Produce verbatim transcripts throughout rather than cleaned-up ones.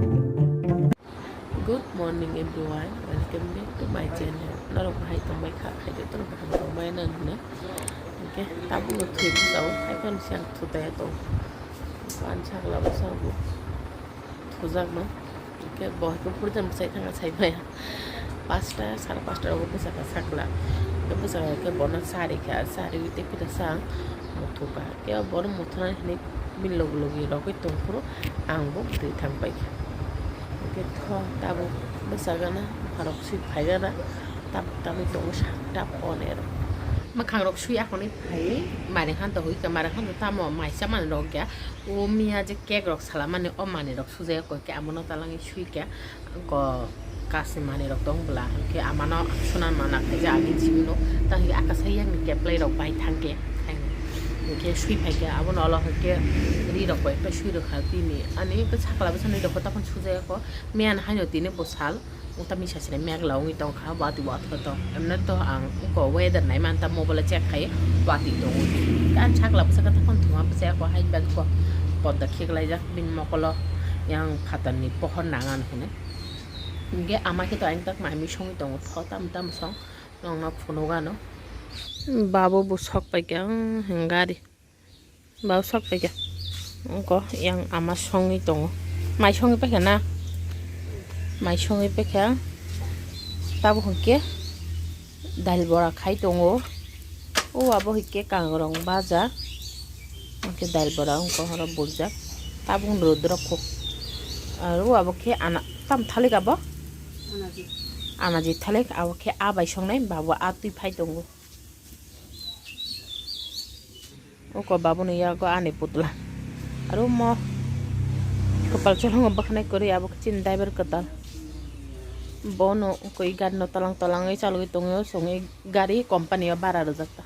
Good morning everyone, welcome back to my channel. Norok bahai tongbai kha, khaide tongbai kha, tongbai nang hwnwi. Hwnkhe tabukno thwi bwsao, haiphano se ang thutaya tong. Ani sakla bwsao bo thujakno. Hwnkhe bo haikhe purjani bwsai thangkha, sai maya. Pasta, sara pasta rogo bwsakha sakla. Hwnkhe bwsakha hwnkhe bono cha rikha, cha riwi tei pita sa ang muthukha. Khe bono muthunani hwnwi bini logi logi rogwi tongphuru ang bo bwtwi thang paikha. Hwnkhe tho tabuk bwsagana, bupharok swi phaigana, tabuk tabuk tongo sakta phone ero. Mwkhangrok swi akhonwi phaiwi mari khan dohoi kha, mari khan do tamo mai chamani rok ya. O miya je cake rok salamani o manwi rok sujaya koi khe, abono talangwi sui khe, ko kasni manwi rok tong bwla, hwnkhe amano sunan mana khaija, ani jibino ta hwnkhe akasa yakni keplai rok bai thangkhe, hwnkhe sui phaikhe, abono olo hwnkhe ri rok bai sui rwkha bini, ani hwnkhe sakla bwsa nwi rok tamo sujaya ko, miyan haino tini bwsal. Wngta misa sini megla wngwi tongkha, watwi watwi tong. Emne to ang wngkha weather nai manta mobile check khai watwi tongo. Kan sakla bwsakhe tokon thuma bwsai ako hai bag ko podda khiklaijak bini mokolo yang phatarni pohor nangan hwnwi. Hwnkhe ama khe to ang tak mai mui songwi tongo, tho tam tam song nongno phunukgano. Babo bo sok paikha, ang gari. Bau sok paikha. Ongko yang ama songwi tongo. Mai songwi paikha na? Mai songwi paikha. Tabuk hwnkhe dail bora khai tongo. O abo hwnkhe kangrong baja. Hwnkhe dail bora ongko horo burjak. Tabuk rwdrok kho. Aro abo khe ana, tam thalik abo? Anaji. Anaji thalik, abo khe a bai songnai, babo a twi phai tongo. Oko babuni yago ani putla. Aro mo kwpal cholongo bwkhanai kwrwi abo khe chini driver kwtal. Bono koi gari no tolang tolangwi chalogwi tongo, chwngwi gari company o bara rwjak ta.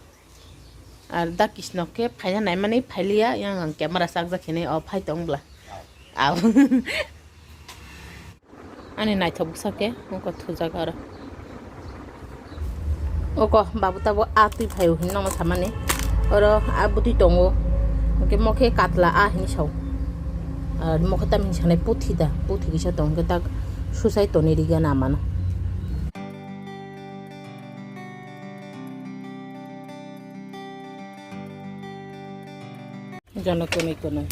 Ar da Kisno khe phaina naimani phailiya, yang ang camera chakjak hinwi o phai tong bwla. Au. Ani naithok bwsa khe ongko thujak aro. Oko babu tabuk a twi phaio hinwi nangma samani. Oro a bwtwi tongo. Hwnkhe mo khe katla a hinwi sao. Ar mo khe tamni sanai puthi da, puthi kisa tong khe tak susai toni rigana mano. Jono kunui kunui.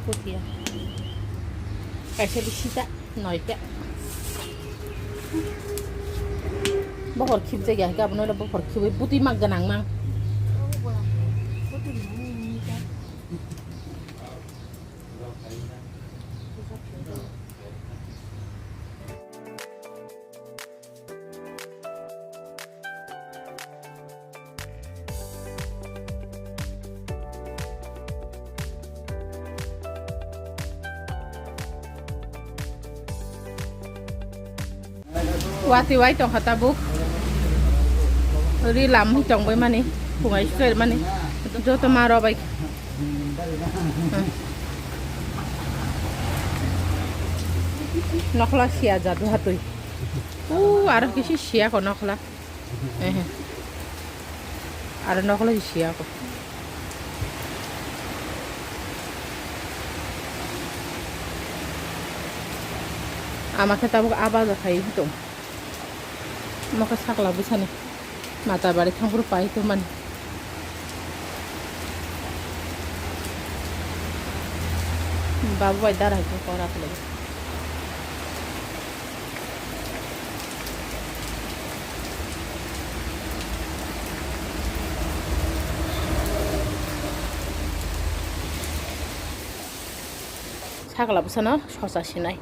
Putia. Kaisa bisi ta, noita. Bohor khibjak ya, gabon oro bohor khibwi butwi mak gwnang mang. Watwi wai tongkha tabuk. Ri lamwi tongbai mani, phungai sukai mani. Joto ma rw bai. Nokhla siya jadu hatwi. U aro kisi siya ko nokhla. Ehe. Aro nokhla siya ko. Ama khe tabuk aba ja khai hitung. Mokhe sakla bwsani mata bari thangphuru pai tongmani. Babu bai dara hai khe kora khlai. Sakla bwsano sosa sinai.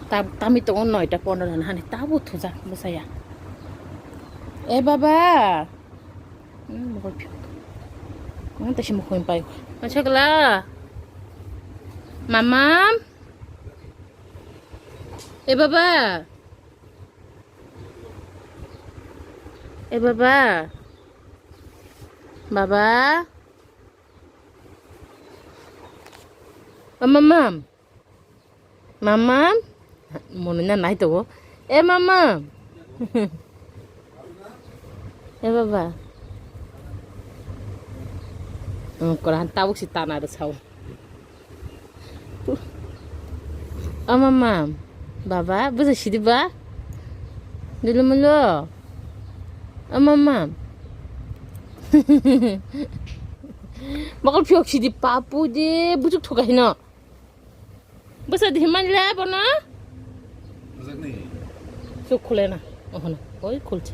Ta-, tami tongo noita pondro jona hani tabo thujak bwsaya. E baba. Hmm, mokol phiyok. Hmm, tasi mokol pai. Sakla. Mamam. E baba. E baba. Baba. O mamam. Mamam. Mono na nai tongo. E mamam. E baba. Hmm, koran tabuk si tana de sao. O mama, baba, bwsa sidi ba? Dulu mulo. O mama. Bakal phiyok sidi papu de, bujuk thuka hino. Bwsa di himan le bono? Bwsak ni. Chuk khule na. Ohono. Oi khulche.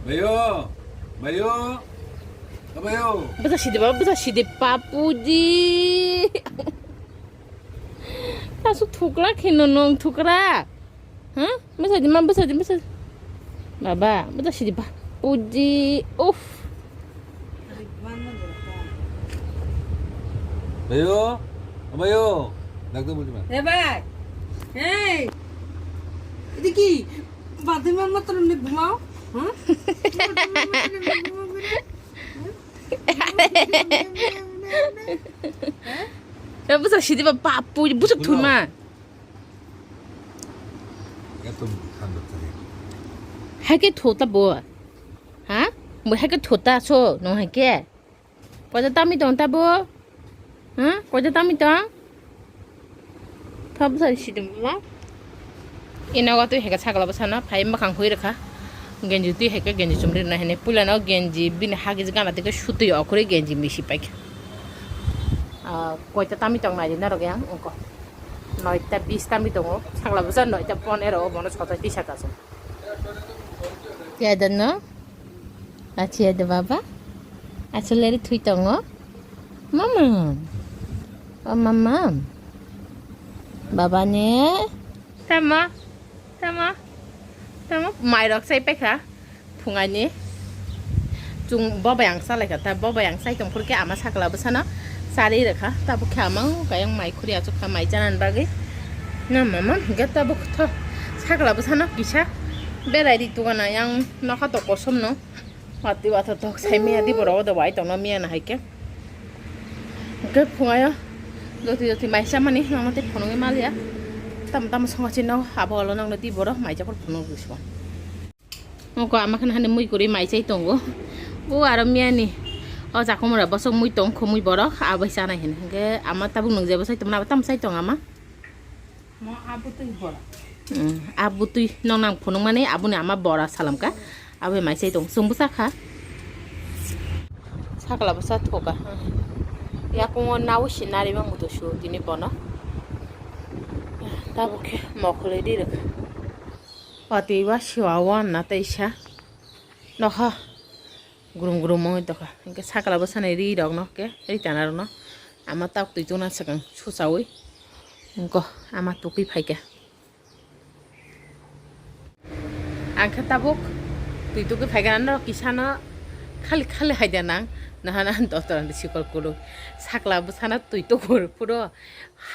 Bayo. Bayo. Bayo. Bwsa sidi ba, bwsa sidi papu de. Aswk thukra kheno nwng thukra. Ha? Bwsa di ma, bwsa di, bwsa di. Baba, bwsa sidi ba. Puji, uff. Bayo, bayo. Dakto bulti ma. এ ভাই, এই, এটা কি? বাদে মার মতন এমনি ঘুমাও, হ্যাঁ? বাদে মার মতন এমনি ঘুমাও করে, হ্যাঁ? Bwsa sidi ba, papu, bwsa thuma. Ekdom thanda thani. Haike thota bo. Ha? Bo haike thota so, no haike. Koita tami tong ta bo. Ha? Koita tami tong? Thop sa sidim la. Ina wa tu haike sakla bwsa na, phai makhang hui rakha. Genji twi haike genji chumri na hene. Pula no genji bini hagi gana tike sutui okuri genji misi paikha. Ah, koita tami tong nai na rok yang, ungko. Noita bis tami tongo, sakla bwsa noita ponero, bono soto tisa kaso. Tiada no? Achi ada baba? Achi leri thui tongo? Mama. Oh, mama. Baba ne? Tama. Tama. Tama. Mai rok sai paikha. Phungaini chung bobai ang salai kha, ta bobai ang sai tong phur khe ama sakla bwsano charwi rwkha, tabuk khe ama kayang mai khuri achuk kha mai chanani bagwi. Na mama hwnkhe tabuk tho sakla bwsano kisa berai ri tugana yang nokha to kosom no watwi watho tok sai miya di borok odo bai tongno miya na hai khe. Hwnkhe phungayo joti joti mai chamani nangno tei phunugwi maliya. Tamo tamo songo chino abo olo nangno di borok mai chapor phunugwi sua. Oko ama khana hani mui kwrwi mai chai tongo. O aro miyani o jakhumra bosok mui tong khumui borok abai chanai hini. Hwnkhe ama tabuk nung jeba chai tongmani abo tamo chai tong ama. Mo abo twi bora. Hmm, abo twi nong nang phunukmani aboni ama bora salamkha. Abo mai chai tong chwng bwsa kha. Sakla bwsa thoka. Yakungo nawi sinari ma mutu su tini bono. Tabuk khe mokhwlwi ri rwkha. Watwi wa siwa wan na teisa nokha grum grum wngwi tongkha. Hwnkhe sakla bwsani ri rokno khe ri tana rokno ama tabuk twi tongna swkang suchawi wngkha ama tukui phaikha. Ang khe tabuk twi tukui phaikha norok kisano khali khali hai da nang nahana dotora ni sikol kuluk sakla bwsano twi tukur puro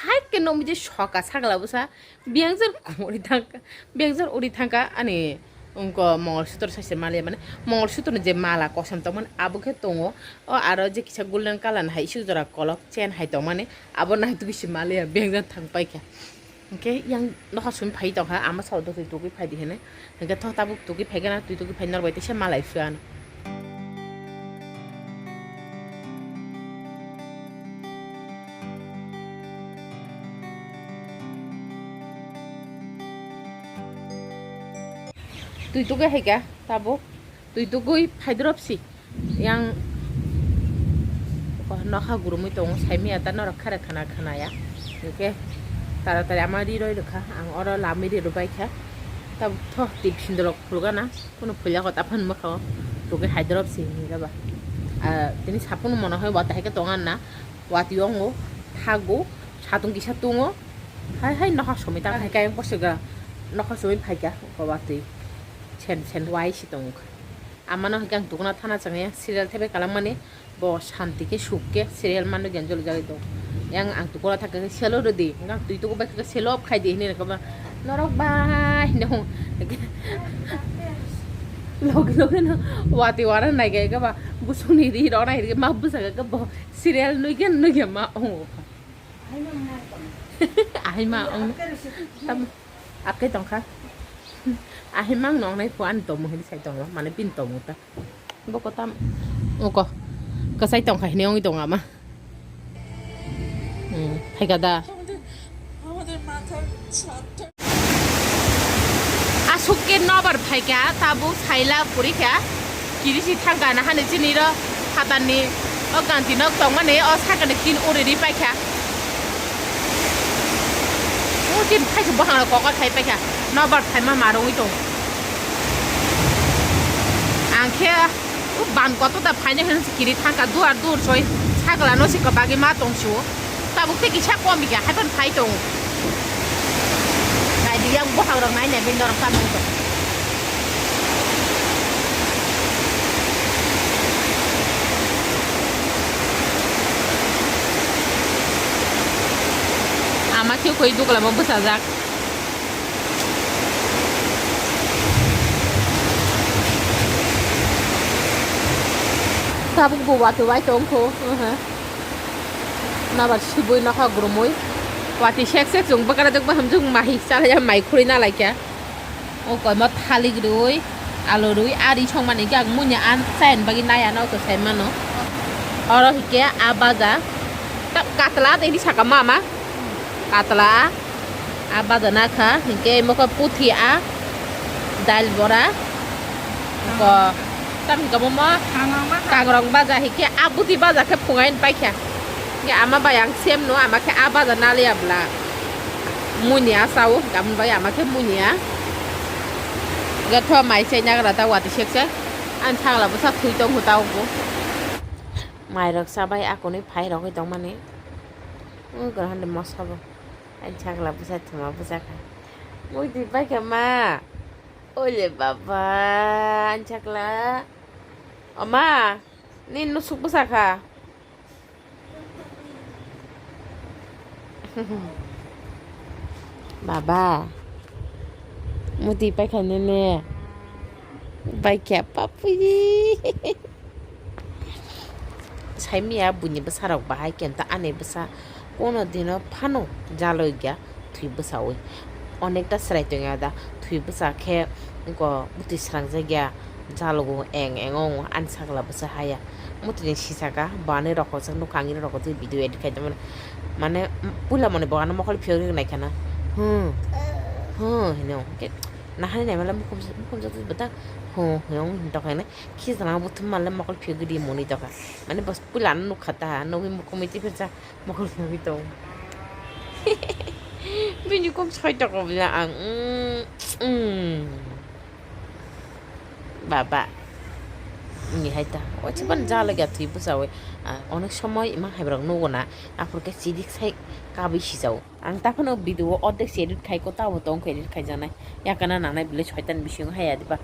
hai khe nukmiji soka sakla bwsa. Biyangjar uri thangkha, biyangjar uri thangkha ani wngkha Mongol Sutra saise maliya mane Mongol Sutra ni je mala kosom tongmani abo khe tongo. O aro je kisa golden colour ni hai isuk jora kolok chain hai tongmani abo nai tugui se maliya biyangjar thang paikha. Hwnkhe yang nokha sumi phai tongkha ama sao dotwi tugui phaidi hinwi. Hwnkhe tho tabuk tugui phaikhe na twi tugui phai norbai teisa malai phiyano. Twi tugui haikha tabuk twi tugui phaidrop si. Yang nokha gurumui tongo saimaya ta norok khare khana khanaya. Hwnkhe taratari ama ri roi rwkha ang oro lamwi ri rwbaikha. Tabuk tho tip sindorok phulgana. Kunu phulia kota phano mwkhao tugui haidrop se hinwi rw ba. Ah, tini sapono mono hai wata hai khe tongo na. Watwi ongo, thago, satung kisa tungo. Hai hai nokha somoi ta hai khe ayang boswk nokha somoi phaikha watwi. Sen sen wai se tongo. Amano hai khe ang tukuna thana changya serial thaibai kalangmani. Bo santi khe suk khe serial mano gen joli jagui tong. Yang ang tukula thaka khe selo rwdi. Hwnkhe ang twi tuku bai khe selo off khai di hinwi rwkha ba. Norok bai hinwi hwn. Logi logi no wati wara nai khe ba busuni ri rok nai khe ma bwsa khe bo serial nui khe nui khe ma ong. Ahai ma ong. Tam akai tong kha. Ahai mang nong nai phu ani tomo hinwi sai tong lo mane bini tomo ta. Boko tam. Oko. Kasai tong kha hinwi ongwi tong ama. Hmm, phaikha da. আমাদের, আমাদের মাথার ছাদ Thukhe nobar phaikha, tabuk saila purikha. Kirisi thangkha na hani chini ro phatarni o ganti nok tongmani o sakani tin uri ri paikha. O tin phaikha bohang rok kokor khai paikha. Nobar phaima marungwi tong. Ang khe o ban koto da phaina hwnwi kiri thangkha duar dur soi sakla no sikha bagwi ma tong su. Tabuk tei kisa kom ya, hai phano phai tongo. Naidi yang buphang rok nai nai bini norok tamo wngkha. Ama khe koi dugla bo bwsajak. Tabuk bo watwi bai tongkho. Nabar sibui nokha grumui. Watwi sek sek chwng bwkra jwk baham jwk mahi chalaiya mai khurui nalaikha. O koimo thalik rui, alu rui, ari songmani khe ang munya an chain bagwi nai ano to sai mano. Oro hikhe a baja. Ta-, katla de hini saka mama. Katla a. A baja nakha, hingke imo khe puthi a, dail bora, ko, tam hingke omo mo, kangrong baja hingke a buti baja khe phungai paikha. Hingke ama bai ang sem no, ama khe a baja naliya bla. Munya sao, hingke ama bai ama khe munya. Hingke tho mai chai nagra ta wati sek sek, ang sagla bwsa thui tong hu ta ubo. Mai rok chabai akuni phai rogwi tongmani. Ui gra hande mosa bo. Ani sakla bwsa thwma bwsa kha. Muitu paikha ma. Ole baba, ani sakla. O ma, nini no suk bwsa kha. Baba. Muti paikha nini. Paikha papui. Saimya buini bwsarok bahai kenta ani bwsa kono dino phano jalogya thwi bwsawi. Onekta chwrai tongya da thwi bwsa khe go bwtwi srangjak ya jalogo eng eng ong ani sakla bwsa haya. Mwtwini sisaka bo ani rokojak nukha ang iri rokojak video edit khai tongmani. Mane puila mani bo ano mokol phiyok ri nai khana. Hmm. Hmm hino. Ke nahani nai mala mukhum mukhum jagwi bwtang. Hmm hino hino tokha hino. Khijana bo thum manle mokol phiyogwi di moni tokha. Mane bos puila ano nukha ta, nugwi mukhumwi tiphirsa mokol phiyogwi tong. Bini kok soi toko bla ang. Mm, mm. Baba. Ni hai ta. O chiban jalo gya thwi bwsawi. Ah, onek somoy imang hai borok nugo na. Aphur khe chidik sai kabwi sijao. Ang taphano video o ordek se edit khai ko, tabo tong khe edit khai janai. Yakana nangnai bile soitan bising haya diba.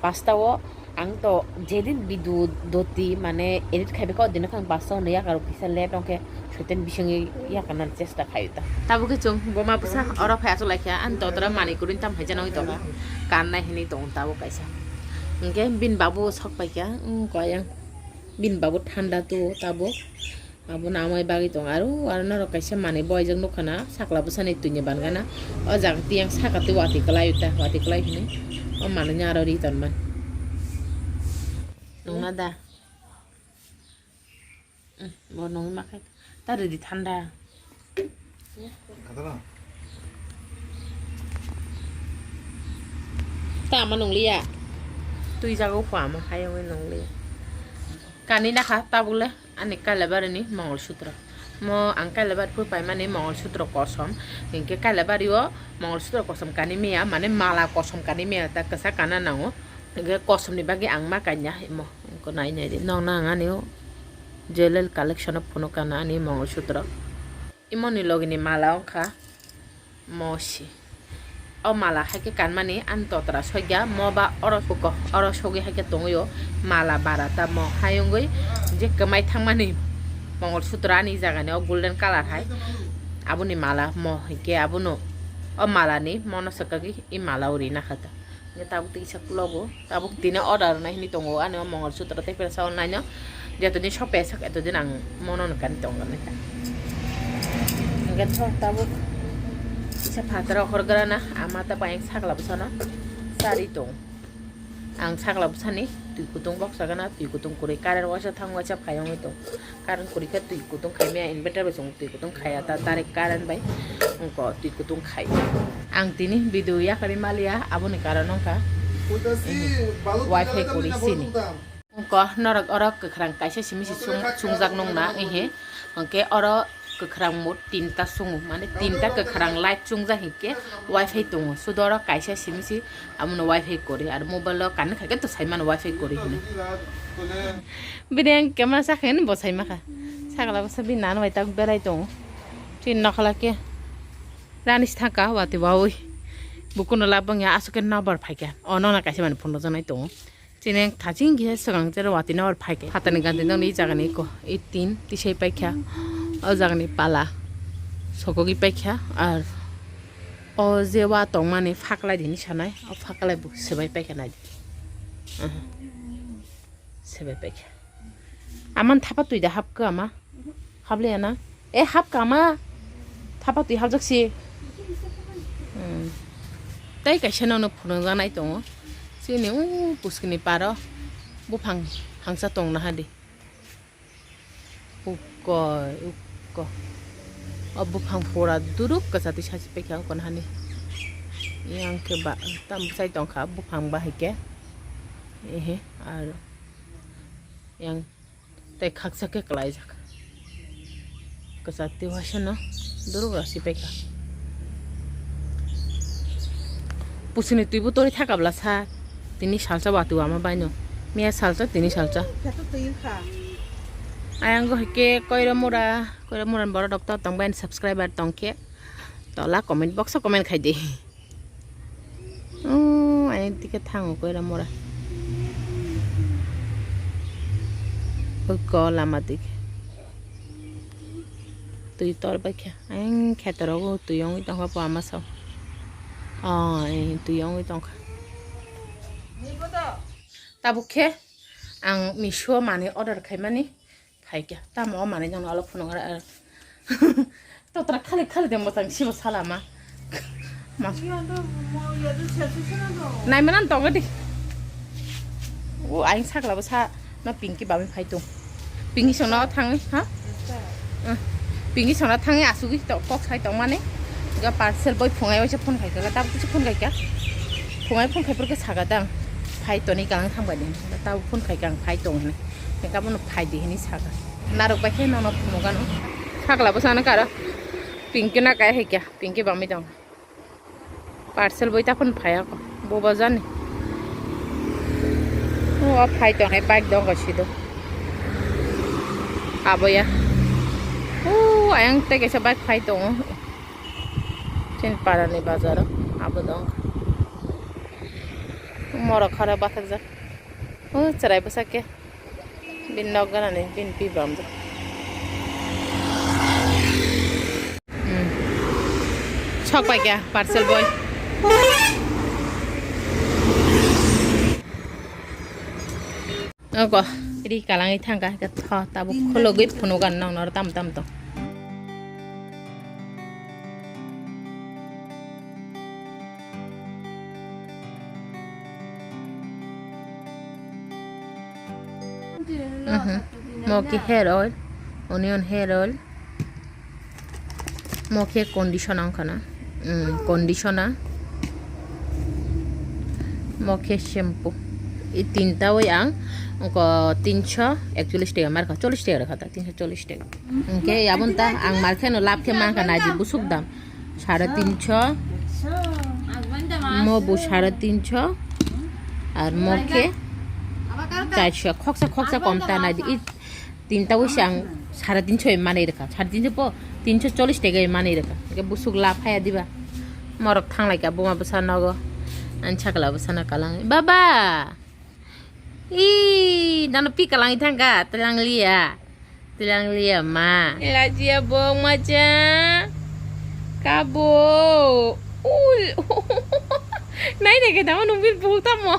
Pasta o ang to jedin video doti mane edit khai beka odino khang pasta o yakaro kisa late ong khe soitan bising yakana chesta khai ta. Tabo khe chung boma bwsa oro phai achu laikha, ang to tora mani kurin tam hai jana oi to kan nai hini tong tabo kaisa. Hingke bin babu sok paikha, um, koyang bin babu thanda tu tabo. Abo na amai bagwi tong aro, aro norok kaisa manwi boijak nukha na, sakla bwsani twini bangana. O jaga tiyang saka twi watwi kwlai ta, watwi kwlai hwnwi. O manwi no aro ri tonman. Nungna da? Uhm, bo nungwi ma khai. Ta rwdi thanda. Ta ama nungliya. Twi jaga o pho ama hai wngwi nungliya. Kani nakha tabuk le. Ani Kailabari ni Mongol Sutro. Mo ang Kailabari phuru paimani Mongol Sutro kosom. Hinkhe Kailabari o Mongol Sutro kosom kani maya, mane mala kosom kani maya ta kwchak kana nango. Hinkhe kosom ni bagwi ang ma kanya imo. Nai nai di. Nokna ang ani o jewelry collection o phunuk kana ani Mongol Sutro. Imoni logi ni mala wngkha. Mo si. O mala hai khe kanmani ani totra sokya mo ba oro suko, oro sogwi hai khe tongwi o mala bara ta mo hai wngwi je kwmai thangmani Mongol Sutro ani jaga ni o golden colour hai aboni mala mo hai khe abono o mala ni mono swkagwi i mala o rina kha ta. Hingke tabuk tei kisa kulogo, tabuk tini order rwnai hinui tongo, ani o Mongol Sutro tei persa o naino, jotodin sok pesak etodin ang mono nukani tongo nai ta. Hingke sok tabuk kisa phataro horgrana, ama ta bayang sakla bwsano chari tong. Ang sakla bwsani Twi kutung boksa gana, twi kutung kwrwi, current waisa thang waisa phai wngwi tong. Current kwrwi khe twi kutung khai maya, inverter bai chwng twi kutung khaiya, ta direct current bai wngkha twi kutung khai. Ang tini video yakarwi maliya, aboni karon wngkha wifi kwrwi sini. Wngkha norok oro kwkhwrang kaisa simi se chung-, chungjak nung na, ehe. Hwnkhe oro kwkhwrang bo tinta sungo, mane tinta kwkhwrang light chungjak hinkhe wifi tongo. Sudo oro kaisa simi se amono wifi kwrwi, aro mobile o connect khaikhe to saimano wifi kwrwi hinwi. Bini ang camera sakhe ani bo saimakha. Sakla bwsa bini nana bai tak berai tongo. Chini nokhola khe rani se thangkha watwi wawi. Bukuno labangya aswk khe nobar phaikha. O nokna kaisa mani phunukjaknai tongo. Chini thaching khe swkang chero watwi nobar phaikha. Phatani gandhi nokni jagani ko. I tin tisai paikha. O jagani pala sokogwi paikha. Ar o je wa tongmani phaklai dini sanai. O phaklai bo swbai paikha naidi. Aha. Swbai paikha. Aman thapa twi da hapkha ama. Habliya na? E, hapkha ama. Thapa twi hapjak si. Hmm. Tei kaisa nono phunukjaknai tongo. Chini u puskini paro buphang hangsa tongna hadi. Ukko, ukko. O buphang pura duruk kwchati sachi paikha ukon hani. Yang khe ba tam bwsai tongkha buphang bahai khe. Ehe, aro yang tei khaksa khe kwlaijak. Kwchati waisa no duruk rasi paikha. Pusini twi bo tori thaka bwla sa. Tini salsa watwi ama bai no. Miya salsa, tini salsa. Khe to twi wngkha. Ayang go hike koira mura, koira mura ni borok rok to tong bai ni subscriber tong khe. Tola comment box o comment khai di. Oh, ayang dike thango koira mura. Oi ko lama dike. Twi tor bai khe. Ayang kheto rogo twi wngwi tongkha po ama sao. Oh, eh, twi wngwi tongkha. Tabuk khe ang Meesho manwi order khaimani phaikha. Tamo o manwi nokno olo phunukra. Totra khali khali de mwchang sibo salama. Mas- Iya, do, mo, iya, do, selfie sena do. Naimana tongo di. O aing sakla bo sa no Pinky bami phai tong. Pinky sono thangwi, ha? Esta. Eh, Pinky sono thangwi asugwi to kok sai tong mani. Ga parcel boy phungai waisa phone khai kha, tab kichu phone khai kha. Phungai phone khai pore khe saga dang. Phai toni kalang thang bai di. Tab phone khai kha ang phai tong hini. Kabo no phai di hini saga. Narok bai khe nono phunukano. Sakla bo sana karo. Pinky na kai hai kya. Pinky bami tong. Parcel boi ta phone phai ako. Boba jani. O phai tong hai bike dong ko sido. Abo ya. O ayang te kaisa bike phai tongo. Chin para ni bazar o. Abo dong. Morok khara bathak jak. O chwrai bwsa khe. Bini nok ganani, bini pi bam do. Hmm. Sok pai kya, parcel boy. Ogo, ri kalangi thangka, ka tho, tabuk khulugwi phunugan nang nor tam tam to. Mhm. Mo ki hair oil, onion hair oil, mo khe conditioner wngkha na, mm, conditioner, mo khe shampoo. I tinta oi ang wngkha tinsho ekchollish taka markha, chollish taka rwkha ta, tinsho chollish taka. Hwnkhe yabon ta ang markhe no lab khe mankha naidi busuk dam. Sare tinsho. Mo bo sare tinsho. Ar mo khe charsho. Khoksa khoksa kom ta naidi. I tinta wisa ang sare tinsho manwi rwkha. Sare tinsho po tinsho chollish taka manwi rwkha. Hwnkhe busuk lab haya diba. Morok thanglai kha buma bwsa nogo. Ani sakla bwsano kalang. Baba! Ih, nano pi kalang ithang ka, telang liya. Telang liya ma. Lajia bong maja. Kabo. Ul. Nai deke tamo nungbil buhuk tamo.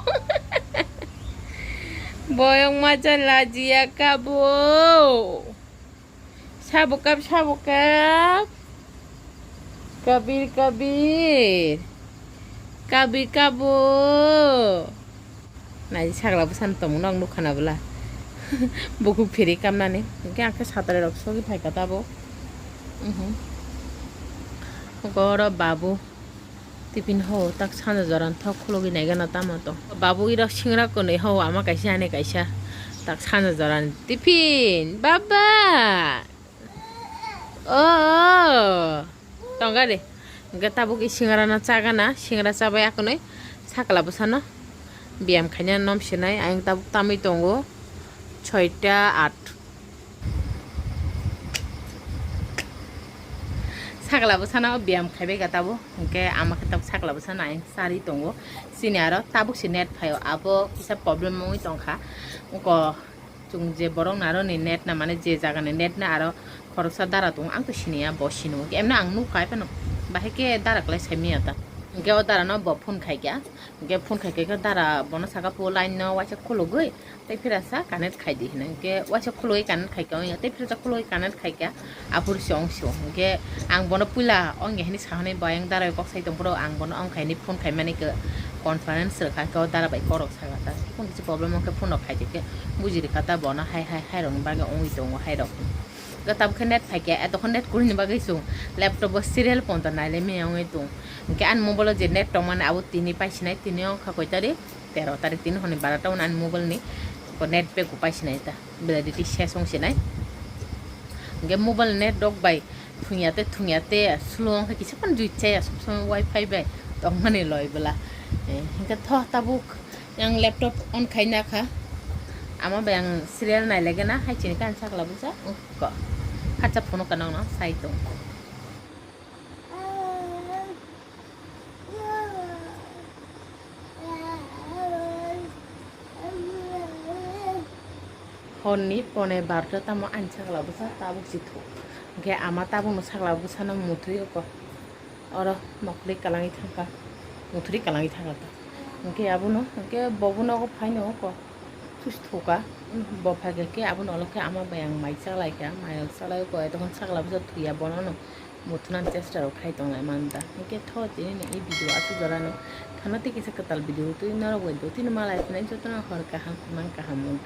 Boyong maja lajia kabo. Sabukap, sabukap. Kabir, kabir. Kabir, kabo. Nai sakla bwsano tongmung no ang nukha na bwla. Bukhuk phiri kamnani. Hwnkhe ang khe satari rok sogwi phaikha tabuk. Mhm. Goro babu. Tiffin ho tak sanja jorani thok khulugwi naigano tamo to. Babu iro singra kwnwi ho ama kaisa ani kaisa. Tak sanja jorani tiffin. Baba! Oh, oh. Tongga de. Hwnkhe tabuk i singra no chagana, singra chabai akonwi sakla bwsano biyam khaina nom sinai. Ayang tabuk tamwi tongo soita at. Sakla bwsano biyam khaibai kha tabuk. Hwnkhe ama khe tabuk sakla bwsano ayang charwi tongo. Chini aro tabuk se net phaio, abo kisa problem wngwi tongkha. Wngkha. Chwng je borok naroni net na, mane je jagani net na aro khoroksa dara tongo, ang to siniya, bo sino. Emno ang nukha phano, bahai khe dara kwlai saimanya ta. Hwnkhe o dara no bo phone khaikha, hwnkhe phone khaikha khe dara bono saka, "Phu line no waisa khulugwi tei phirasa connect khaidi," hino. Hwnkhe waisa khulugwi connect khaikha, tei phirasa khulugwi connect khaikha. Aphuru se ong sio. Hwnkhe ang bono puila ongya hini sahani bo ayang dara kok sai tongphuru ang bono ong khaini phone khaimani khe conference rwkha khe o dara bai korok saka ta. Phone kisi problem ong khe phone rok khaidi khe buji rwkha ta bono hai hai hai rokni bagwi ongwi tongo hai rok. Hwnkhe tabuk khe net phaikhe, etokho net kwrwini bagwi chwng laptop o serial ponto nailai maya ongwi tong. Hwnkhe ani mobile o je net tongmani abo tini paisinai, tini ongkha koi tarik? Tero tarik, tini horni barota o ani mobile ni net pack bo paisinai ta. Validity ses wng sinai. Hwnkhe mobile net rok bai thwngya tei thwngya tei slow wng khe kisa phano jui chaya, sob somoi wifi bai tongmani loi bwla. Eh, hwnkhe tho tabuk yang laptop on khaina kha. Ama bai ang serial nai lagena hai chini kan sakla bwsa wngkha. Khatsa phone o kanang no sai tong. Horni pone barota tamo ani sakla bwsa tabuk si thuk. Hwnkhe ama tabukno sakla bwsano muthwi oko. Oro mokli kalangwi thangkha. Muthwi kalangwi thangkha ta. Hwnkhe abono, hwnkhe bobo nogo phaino oko. Thusi thuka. Bo phaikha khe abono olokhe ama bai ang mai chalaikha. Mai rok chalai oko. Etokon sakla bwsa thwiya bonono. Muthunani chesta rok khai tonglai manta. Hwnkhe tho tini ni e video aswk jorano. Khana tei kisa kwtal video twi norok bai do tini malai phinai jotono hor kaham, mang kaham.